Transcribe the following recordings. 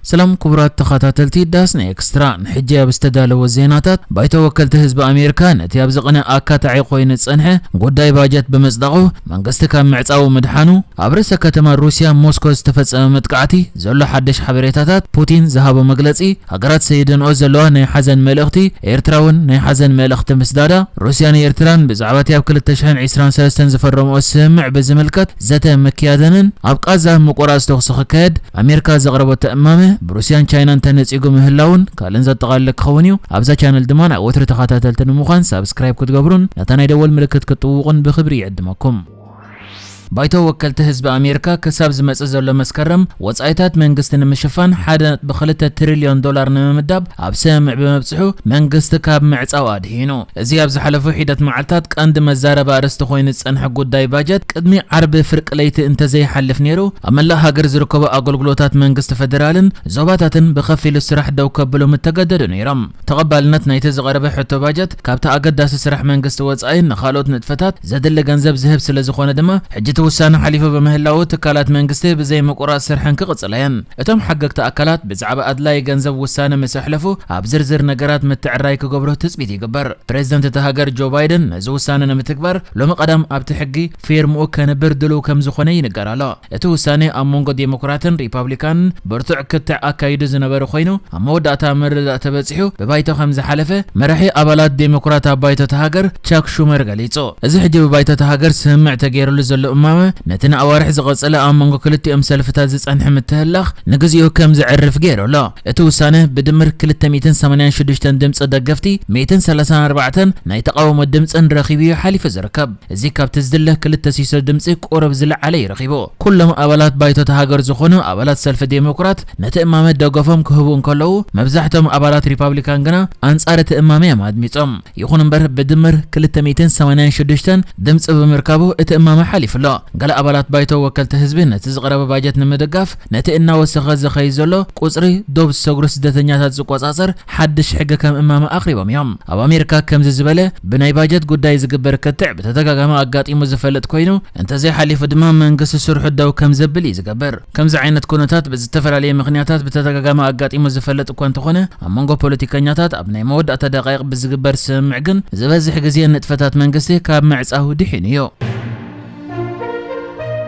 ሰላም ክቡራት ተኸታተልቲ ዳስና ኤክስትራ፣ ንሕጂ ኣብ ዝተዳለወ ዜናታት፣ ባይቶ ወከልቲ ህዝቢ ኣሜሪካ ነቲ ኣብ ዝቕነ ኣካታዒ ኮይኑ ዝጸንሐ ጉዳይ ባጀት ብምጽዳቑ፣ መንግስቲ ካብ ምዕጻው ምድሓኑ፣ ኣብ ርእሰ ከተማ ሩስያ ሞስኮ ዝተፈጸመ መጥቃዕቲ ዘሎ ሓድሽ ሓበሬታታት፣ ፑቲን ዝሃቦ መግለጺ፣ ሃገራት ሰይደንኦ ዘለዋ ናይ ሓዘን መልእኽቲ፣ ኤርትራ እውን ናይ ሓዘን መልእኽቲ ምስዳዳ፣ ሩስያን ኤርትራን ብዛዕባ እቲ ኣብ ክልተ ሽሕን ዕስራን ሰለስተን ዝፈረምኦ ስምምዕ ብዝምልከት ዘተ ምክያደንን፣ ኣብ ቃዛ ምቁራጽ ተኹሲ ክካየድ ኣሜሪካ ዘቕረበቶ እማመ ብሩስያን ቻይናን ተነጺጉ ምህላውን ካልእን ዘጠቓልል ክኸውን እዩ። ኣብዛ ቻነል ድማ ናይ ወትሪ ተኸታተልቲ ንምዃን ሳብስክራይብ ክትገብሩን ነታ ናይ ደወል ምልክት ክትጥውቑን ብኽብሪ ይዕድመኩም። ባይቶ ወከልቲ ህዝቢ ኣሜሪካ ክሳብ ዝመጽእ ዘሎ መስከረም ወጻኢታት መንግስቲ ንምሽፋን ሓደ ነጥቢ ክልተ ትሪልዮን ዶላር ንምምዳብ ኣብ ስምምዕ ብምብጽሑ መንግስቲ ካብ ምዕጻው ኣድሒኑ። እዚ ኣብ ዝሓለፉ ሒደት መዓልታት ቀንዲ መዛረቢ ኣርእስቲ ኮይኑ ዝጸንሐ ጉዳይ ባጀት ቅድሚ ዓርቢ ፍርቂ ለይቲ እንተዘይሓልፍ ነይሩ ኣብ መላእ ሃገር ዝርከቡ ኣገልግሎታት መንግስቲ ፈደራልን ዞባታትን ብኸፊሉ ስራሕ ደው ከብሉ ምተገደዱ ነይሮም። ተቐባልነት ናይቲ ዝቐረበ ሕቶ ባጀት ካብቲ ኣገዳሲ ስራሕ መንግስቲ ወጻኢ ንኻልኦት ንጥፈታት ዘድሊ ገንዘብ ዝህብ ስለ ዝኾነ ድማ፣ ሕጂ እቲ ውሳነ ሓሊፉ ብምህላዉ ትካላት መንግስቲ ብዘይ ምቁራጽ ስርሐን ክቕጽላ እየን። እቶም ሓገግቲ ኣካላት ብዛዕባ ኣድላዪ ገንዘብ ውሳነ ምስ ኣሕለፉ፣ ኣብ ዝርዝር ነገራት ምትዕራይ ክገብሩ ትጽቢት ይግበር። ፕሬዝደንት እታ ሃገር ጆ ባይደን ነዚ ውሳነ ንምትግባር ሎሚ ቀዳም ኣብቲ ሕጊ ፌርምኡ ከንብር ድሉው ከም ዝኾነ ይንገር ኣሎ። እቲ ውሳነ ኣብ መንጎ ዴሞክራትን ሪፓብሊካንን ብርቱዕ ክትዕ ኣካይዱ ዝነበረ ኮይኑ፣ ኣብ መወዳእታ ምርድዳእ ተበጺሑ ብባይቶ ከም ዝሓለፈ መራሒ ኣባላት ዴሞክራት ኣብ ባይቶ እታ ሃገር ቻክ ሹመር ገሊጹ። እዚ ሕጂ ብባይቶ እታ ሃገር ስምምዕ ተገይሩሉ ዘሎ እማመ ነቲ ንኣዋርሕ ዝቐጸለ ኣብ መንጎ ክልቲኦም ሰልፍታት ዝጸንሐ ምትህልላኽ ንግዚኡ ከም ዘዕርፍ ገይሩ ኣሎ። እቲ ውሳነ ብድምር ክልተ ሚእትን ሰማንያን ሽዱሽተን ድምጺ ደገፍቲ፣ ሚእትን ሰላሳን ኣርባዕተን ናይ ተቓውሞ ድምጽን ረኺቡ እዩ ሓሊፉ ዝርከብ። እዚ ካብቲ ዝድለ ክልተ ሲሶ ድምጺ ቁሩብ ዝለዓለ እዩ ረኺቡ። ኩሎም ኣባላት ባይቶ እታ ሃገር ዝኾኑ ኣባላት ሰልፊ ዴሞክራት ነቲ እማመ ደገፎም ክህቡ እንከለዉ፣ መብዛሕትኦም ኣባላት ሪፓብሊካን ግና ኣንጻር እቲ እማመ እዮም ኣድሚጾም። ይኹን እምበር፣ ብድምር ክልተ ሚእትን ሰማንያን ሽዱሽተን ድምጺ ብምርካቡ እቲ እማመ ሓሊፉ ኣሎ። ገለ ኣባላት ባይቶ ወከልቲ ህዝቢ ነቲ ዝቐረበ ባጀት ንምድጋፍ፣ ነቲ እናወሰኸ ዝኸይድ ዘሎ ቁጽሪ ዶብ ዝሰግሩ ስደተኛታት ዝቆጻጸር ሓድሽ ሕጊ ከም እማመ ኣቕሪቦም እዮም። ኣብ ኣሜሪካ ከምዚ ዝበለ ብናይ ባጀት ጉዳይ ዝግበር ክትዕ ብተደጋጋሚ ኣጋጢሙ ዝፈልጥ ኮይኑ፣ እንተዘይሓሊፉ ድማ መንግስቲ ስርሑ ደው ከም ዘብል እዩ ዝገብር። ከምዚ ዓይነት ኩነታት ብዝተፈላለየ ምኽንያታት ብተደጋጋሚ ኣጋጢሙ ዝፈልጥ እኳ እንተኾነ፣ ኣብ መንጎ ፖለቲከኛታት ኣብ ናይ መወዳእታ ደቃይቕ ብዝግበር ስምምዕ ግን ዝበዝሕ ግዜ ንጥፈታት መንግስቲ ካብ ምዕጻው ድሒኑ እዩ።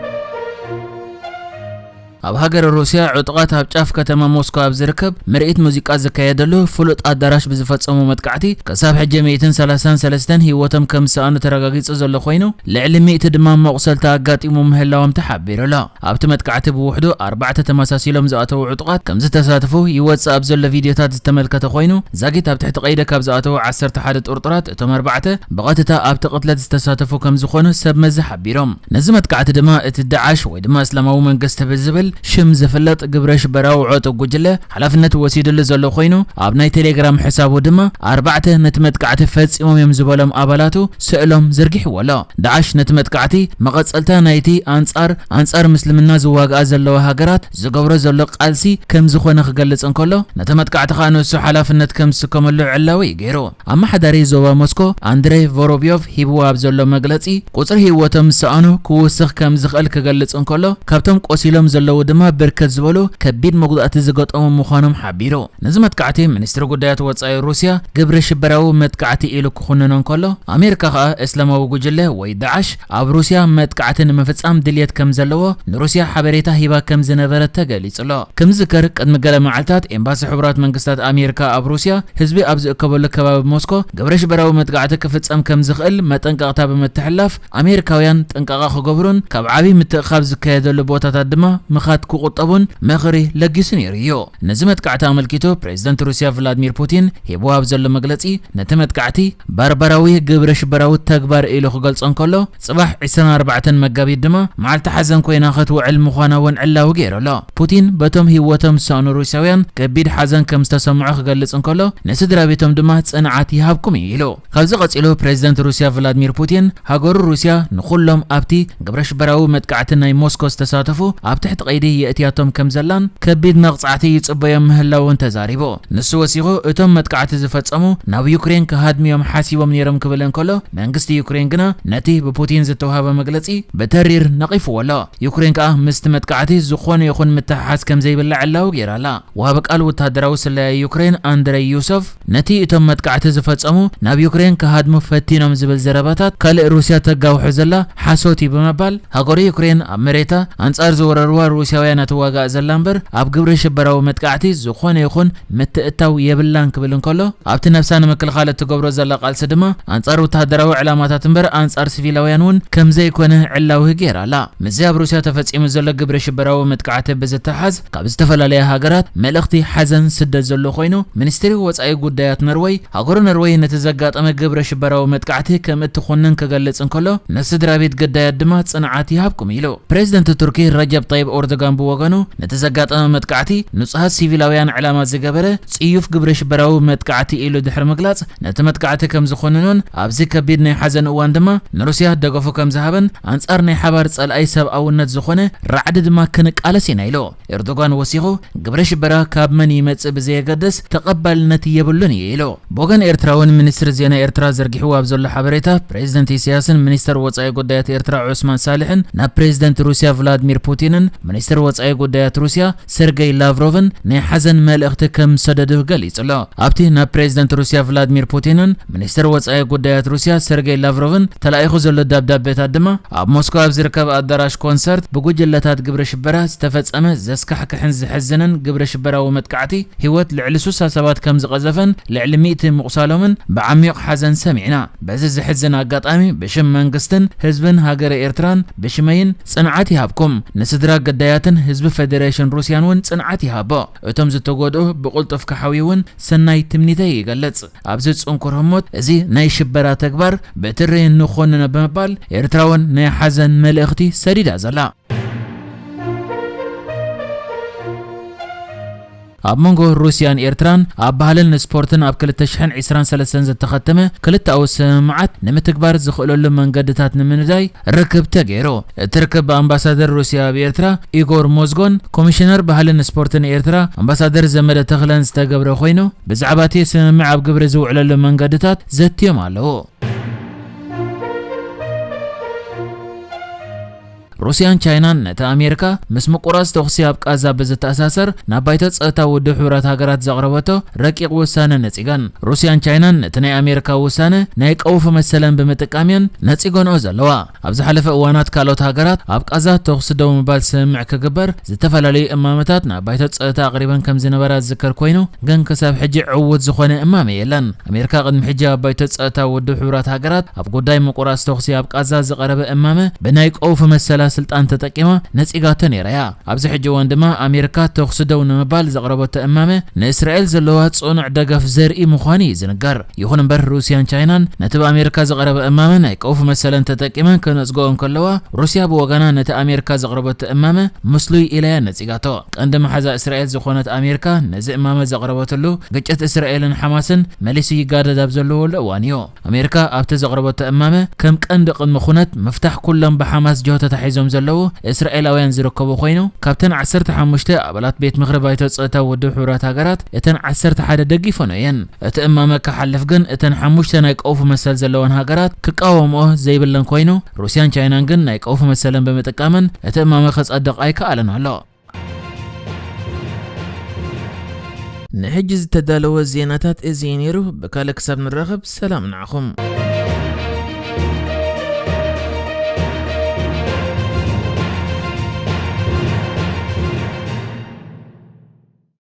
ኣብ ሃገረ ሩስያ፣ ዕጡቓት ኣብ ጫፍ ከተማ ሞስኮ ኣብ ዝርከብ ምርኢት ሙዚቃ ዝካየደሉ ፍሉጥ ኣዳራሽ ብዝፈጸሙ መጥቃዕቲ፣ ክሳብ ሕጂ ሚእትን ሰላሳን ሰለስተን ህይወቶም ከም ዝሰኣኑ ተረጋጊጹ ዘሎ ኮይኑ፣ ልዕሊ ሚእቲ ድማ መቑሰልቲ ኣጋጢሙ ምህላዎም ተሓቢሩ ኣሎ። ኣብቲ መጥቃዕቲ ብውሕዱ ኣርባዕተ ተመሳሲሎም ዝኣተዉ ዕጡቓት ከም ዝተሳተፉ ይወጽእ ኣብ ዘሎ ቪድዮታት ዝተመልከተ ኮይኑ፣ ዛጊት ኣብ ትሕቲ ቀይዲ ካብ ዝኣተዉ ዓሰርተ ሓደ ጥርጡራት፣ እቶም ኣርባዕተ ብቐጥታ ኣብቲ ቅትለት ዝተሳተፉ ከም ዝኾኑ ሰብ መዚ ሓቢሮም። ነዚ መጥቃዕቲ ድማ እቲ ዳዓሽ ወይ ድማ እስላማዊ መንግስቲ ብዝብል ሽም ዝፍለጥ ግብረ ሽበራዊ ዕጡቕ ጉጅለ ሓላፍነት ወሲድሉ ዘሎ ኮይኑ፣ ኣብ ናይ ቴሌግራም ሕሳቡ ድማ ኣርባዕተ ነቲ መጥቃዕቲ ፈጺሞም እዮም ዝበሎም ኣባላቱ ስእሎም ዘርጊሕዎ ኣሎ። ዳዓሽ ነቲ መጥቃዕቲ መቐጸልታ ናይቲ ኣንጻር፣ ኣንጻር ምስልምና ዝዋግኣ ዘለዋ ሃገራት ዝገብሮ ዘሎ ቃልሲ ከም ዝኾነ ክገልጽ እንከሎ፣ ነቲ መጥቃዕቲ ከኣ ንሱ ሓላፍነት ከም ዝስከመሉ ዕላዊ እዩ ገይሩ። ኣመሓዳሪ ዞባ ሞስኮ ኣንድሬ ቮሮብዮቭ ሂብዎ ኣብ ዘሎ መግለጺ፣ ቁጽሪ ህይወቶም ዝሰኣኑ ክውስኽ ከም ዝኽእል ክገልጽ እንከሎ፣ ካብቶም ቆሲሎም ዘለዉ ድማ ብርክት ዝበሉ ከቢድ መጉዳእቲ ዝገጠሞም ምዃኖም ሓቢሩ። ነዚ መጥቃዕቲ ሚኒስትሪ ጉዳያት ወጻኢ ሩስያ ግብረ ሽበራዊ መጥቃዕቲ ኢሉ ክኹንኖ እንከሎ፣ ኣሜሪካ ከኣ እስላማዊ ጉጅለ ወይ ዳዓሽ ኣብ ሩስያ መጥቃዕቲ ንምፍጻም ድልየት ከም ዘለዎ ንሩስያ ሓበሬታ ሂባ ከም ዝነበረት ተገሊጹ ኣሎ። ከም ዝዝከር፣ ቅድሚ ገለ መዓልታት ኤምባሲ ሕቡራት መንግስታት ኣሜሪካ ኣብ ሩስያ ህዝቢ ኣብ ዝእከበሉ ከባቢ ሞስኮ ግብረ ሽበራዊ መጥቃዕቲ ክፍጸም ከም ዝኽእል መጠንቀቕታ ብምትሕልላፍ፣ ኣሜሪካውያን ጥንቃቐ ክገብሩን ካብ ዓቢ ምትእኻብ ዝካየደሉ ቦታታት ድማ ምኻድ ክቑጠቡን ምኽሪ ለጊሱ ነይሩ እዩ። ነዚ መጥቃዕቲ ኣመልኪቱ ፕሬዝደንት ሩስያ ቭላድሚር ፑቲን ሂብዎ ኣብ ዘሎ መግለጺ፣ ነቲ መጥቃዕቲ ባርባራዊ ግብረ ሽበራዊ ተግባር ኢሉ ክገልጾ እንከሎ፣ ጽባሕ ዕስራን ኣርባዕተን መጋቢት ድማ መዓልቲ ሓዘን ኮይና ክትውዕል ምዃና እውን ዕላዊ ገይሩ ኣሎ። ፑቲን በቶም ህይወቶም ዝሰኣኑ ሩስያውያን ከቢድ ሓዘን ከም ዝተሰምዖ ክገልጽ እንከሎ፣ ንስድራ ቤቶም ድማ ጽንዓት ይሃብኩም እዩ ኢሉ። ካብዚ ቀጺሉ ፕሬዝደንት ሩስያ ቭላድሚር ፑቲን፣ ሃገሩ ሩስያ ንኹሎም ኣብቲ ግብረ ሽበራዊ መጥቃዕቲ ናይ ሞስኮ ዝተሳተፉ ኣብ ትሕቲ ቀይዲ መጥቃዕቲ የእትያቶም ከም ዘላን ከቢድ መቕጻዕቲ ይጽበዮም ምህላውን ተዛሪቡ። ንሱ ወሲኹ፣ እቶም መጥቃዕቲ ዝፈጸሙ ናብ ዩክሬን ክሃድምዮም ሓሲቦም ነይሮም ክብል እንከሎ፣ መንግስቲ ዩክሬን ግና ነቲ ብፑቲን ዝተዋህበ መግለጺ ብተሪር ነቒፍዎ ኣሎ። ዩክሬን ከኣ ምስቲ መጥቃዕቲ ዝኾነ ይኹን ምትሕሓዝ ከም ዘይብላ ዕላዊ ገይራ ኣላ። ወሃቢ ቃል ወተሃደራዊ ስለያ ዩክሬን ኣንድረይ ዩሶፍ፣ ነቲ እቶም መጥቃዕቲ ዝፈጸሙ ናብ ዩክሬን ክሃድሙ ፈቲኖም ዝብል ዘረባታት ካልእ ሩስያ ተጋውሖ ዘላ ሓሶት እዩ ብምባል፣ ሃገሩ ዩክሬን ኣብ መሬታ ኣንጻር ዝወረርዋ ሩስያውያን እትዋጋእ ዘላ እምበር፣ ኣብ ግብረ ሽበራዊ መጥቃዕቲ ዝኾነ ይኹን ምትእታው የብላን ክብል እንከሎ፣ ኣብቲ ነብሳ ንምክልኻል እትገብሮ ዘላ ቃልሲ ድማ ኣንጻር ወተሃደራዊ ዕላማታት እምበር ኣንጻር ሲቪላውያን እውን ከም ዘይኮነ ዕላዊ ገይራ ኣላ። ምስዚ ኣብ ሩስያ ተፈጺሙ ዘሎ ግብረ ሽበራዊ መጥቃዕቲ ብዝተሓዝ ካብ ዝተፈላለያ ሃገራት መልእኽቲ ሓዘን ስደት ዘሎ ኮይኑ፣ ሚኒስትሪ ወጻኢ ጉዳያት ኖርወይ፣ ሃገሩ ኖርወይ ነቲ ዘጋጠመ ግብረ ሽበራዊ መጥቃዕቲ ከም እትኾንን ክገልጽ እንከሎ፣ ንስድራ ቤት ግዳያት ድማ ጽንዓት ይሃብኩም ኢሉ። ፕሬዚደንት ቱርኪ ረጀብ ጠይብ ኦርዶጋን ብወገኑ፣ ነቲ ዘጋጠመ መጥቃዕቲ ንጹሃት ሲቪላውያን ዕላማ ዝገበረ ጽዩፍ ግብረ ሽበራዊ መጥቃዕቲ ኢሉ ድሕሪ ምግላጽ፣ ነቲ መጥቃዕቲ ከም ዝኾንኖን ኣብዚ ከቢድ ናይ ሓዘን እዋን ድማ ንሩስያ ደገፉ ከም ዝሃበን ኣንጻር ናይ ሓባር ጸላኢ ሰብኣውነት ዝኾነ ራዕዲ ድማ ክንቃለስ ኢና ኢሉ። ኤርዶጋን ወሲኹ፣ ግብረ ሽበራ ካብ መን ይመጽእ ብዘየገድስ ተቐባልነት የብሉን እዩ ኢሉ። ብወገን ኤርትራ እውን ሚኒስትሪ ዜና ኤርትራ ዘርጊሕዎ ኣብ ዘሎ ሓበሬታ፣ ፕሬዚደንት ኢሳያስን ሚኒስተር ወጻኢ ጉዳያት ኤርትራ ዑስማን ሳልሕን ናብ ፕሬዚደንት ሩስያ ቭላድሚር ፑቲንን ሚኒስተር ወጻኢ ጉዳያት ሩስያ ሰርጌይ ላቭሮቭን ናይ ሓዘን መልእኽቲ ከም ዝሰደዱ ገሊጹ ኣሎ። ኣብቲ ናብ ፕሬዚደንት ሩስያ ቭላድሚር ፑቲንን ሚኒስተር ወጻኢ ጉዳያት ሩስያ ሰርጌይ ላቭሮቭን ተላኢኹ ዘሎ ደብዳቤታት ድማ፣ ኣብ ሞስኮ ኣብ ዝርከብ ኣዳራሽ ኮንሰርት ብጉጅለታት ግብረ ሽበራ ዝተፈጸመ ዘስካሕክሕን ዘሕዝንን ግብረ ሽበራዊ መጥቃዕቲ ህይወት ልዕሊ ስሳ ሰባት ከም ዝቐዘፈን ልዕሊ ሚእቲ ምቑሳሎምን ብዓሚቕ ሓዘን ሰሚዕና። በዚ ዘሕዝን ኣጋጣሚ ብሽም መንግስትን ህዝብን ሃገረ ኤርትራን ብሽመይን ጽንዓት ይሃብኩም። ንስድራ ግዳያትን ህዝቢ ፌደሬሽን ሩስያን እውን ጽንዓት ይሃቦ። እቶም ዝተጎድኡ ብቕልጡፍ ክሓውዩ እውን ሰናይ ትምኒተይ ይገልጽ። ኣብዚ ጽንኩር ህሞት እዚ ናይ ሽበራ ተግባር ብትሪ ንኾንኖ ብምባል ኤርትራ እውን ናይ ሓዘን መልእኽቲ ሰዲዳ ዘላ። ኣብ መንጎ ሩስያን ኤርትራን ኣብ ባህልን ስፖርትን ኣብ ክልተ ሽሕን ዕስራን ሰለስተን ዝተኸተመ ክልተኣዊ ስምምዓት ንምትግባር ዝኽእለሉ መንገድታት ንምንዳይ ርክብ ተገይሩ። እቲ ርክብ ብኣምባሳደር ሩስያ ኣብ ኤርትራ ኢጎር ሞዝጎን ኮሚሽነር ባህልን ስፖርትን ኤርትራ ኣምባሳደር ዘመደ ተኽለን ዝተገብረ ኮይኑ፣ ብዛዕባ እቲ ስምምዕ ኣብ ግብሪ ዝውዕለሉ መንገድታት ዘትዮም ኣለዉ። ሩስያን ቻይናን ነቲ ኣሜሪካ ምስ ምቁራጽ ተኹሲ ኣብ ቃዛ ብዝተኣሳሰር ናብ ባይቶ ጸጥታ ውድብ ሕቡራት ሃገራት ዘቕረበቶ ረቂቕ ውሳነ ነጺገን። ሩስያን ቻይናን ነቲ ናይ ኣሜሪካ ውሳነ ናይ ቀውፊ መሰለን ብምጥቃም እየን ነጺገንኦ ዘለዋ። ኣብ ዝሓለፈ እዋናት ካልኦት ሃገራት ኣብ ቃዛ ተኹሲ ደው ምባል ስምምዕ ክግበር ዝተፈላለዩ እማመታት ናብ ባይቶ ጸጥታ ኣቕሪበን ከም ዝነበራ ዝዝከር ኮይኑ፣ ግን ክሳብ ሕጂ ዕዉት ዝኾነ እማመ የለን። ኣሜሪካ ቅድሚ ሕጂ ኣብ ባይቶ ጸጥታ ውድብ ሕቡራት ሃገራት ኣብ ጉዳይ ምቁራጽ ተኹሲ ኣብ ቃዛ ዝቐረበ እማመ ብናይ ቀውፊ መሰላ ስልጣን ተጠቂማ ነጺጋቶ ነይራ እያ። ኣብዚ ሕጂ እዋን ድማ ኣሜሪካ ተኹሲ ደው ንምባል ዘቕረበቶ እማመ ንእስራኤል ዘለዋ ጽኑዕ ደገፍ ዘርኢ ምዃኑ እዩ ዝንገር። ይኹን እምበር ሩስያን ቻይናን ነቲ ብኣሜሪካ ዝቐረበ እማመ ናይ ቀውፊ መሰለን ተጠቂመን ክነጽግኦ እንከለዋ፣ ሩስያ ብወገና ነቲ ኣሜሪካ ዘቕረበቶ እማመ ምስሉይ ኢላ እያ ነጺጋቶ። ቀንዲ መሓዛ እስራኤል ዝኾነት ኣሜሪካ ነዚ እማመ ዘቕረበትሉ ግጭት እስራኤልን ሓማስን መሊሱ ይጋደድ ኣብ ዘለወሉ እዋን እዩ። ኣሜሪካ ኣብቲ ዘቕረበቶ እማመ ከም ቀንዲ ቅድመ ኩነት ምፍታሕ ኩሎም ብሓማስ ጅሆ ተታሒዞም ዘለዉ እስራኤላውያን ዝርከቡ ኮይኑ፣ ካብተን ዓሰርተ ሓሙሽተ ኣባላት ቤት ምኽሪ ባይቶ ጸጥታ ውድብ ሕቡራት ሃገራት እተን ዓሰርተ ሓደ ደጊፈንኦ እየን። እቲ እማመ ክሓልፍ ግን እተን ሓሙሽተ ናይ ቀውፊ መሰል ዘለወን ሃገራት ክቃወምኦ ዘይብለን ኮይኑ፣ ሩስያን ቻይናን ግን ናይ ቀውፊ መሰለን ብምጥቃመን እቲ እማመ ክጸድቕ ኣይከኣለን ኣሎ። ንሕጂ ዝተዳለወ ዜናታት እዚ እዩ ነይሩ። ብካልእ ክሳብ ንራኸብ ሰላም ንዓኹም።